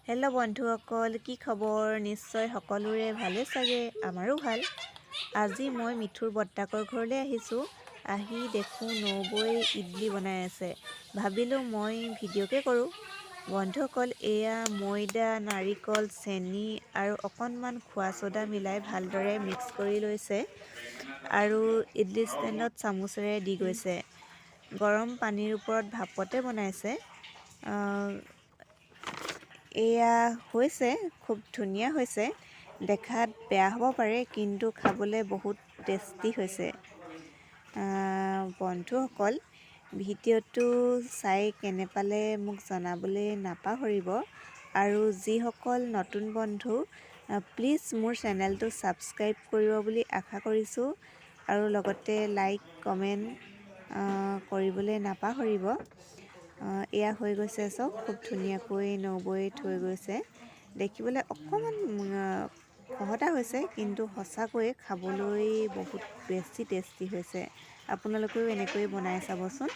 Hello' বন্ধুসকল, কি খবৰ? নিশ্চয় সকলোৰে ভালে চাগে, আমাৰো ভাল। আজি মই মিঠুৰ বৰ্তাকৰ ঘৰলৈ আহিছোঁ। আহি দেখোঁ নবৌৱে ইডলি বনাই আছে। ভাবিলোঁ মই ভিডিঅ'কে কৰোঁ। বন্ধুসকল, এয়া ময়দা, নাৰিকল, চেনি আৰু অকণমান খোৱা চ'ডা মিলাই ভালদৰে মিক্স কৰি লৈছে আৰু ইডলি ষ্টেণ্ডত চামুচেৰে দি গৈছে। গৰম পানীৰ ওপৰত ভাপতে বনাইছে। এয়া হৈছে, খুব ধুনীয়া হৈছে। দেখাত বেয়া হ'ব পাৰে, কিন্তু খাবলৈ বহুত টেষ্টি হৈছে। বন্ধুসকল, ভিডিঅ'টো চাই কেনে পালে মোক জনাবলৈ নাপাহৰিব আৰু যিসকল নতুন বন্ধু, প্লিজ মোৰ চেনেলটো ছাবস্ক্ৰাইব কৰিব বুলি আশা কৰিছোঁ আৰু লগতে লাইক, কমেণ্ট কৰিবলৈ নাপাহৰিব। এয়া হৈ গৈছে চব, খুব ধুনীয়াকৈ নবৌৱে থৈ গৈছে। দেখিবলৈ অকণমান খহটা হৈছে, কিন্তু সঁচাকৈয়ে খাবলৈ বহুত বেছি টেষ্টি হৈছে। আপোনালোকেও এনেকৈয়ে বনাই চাবচোন।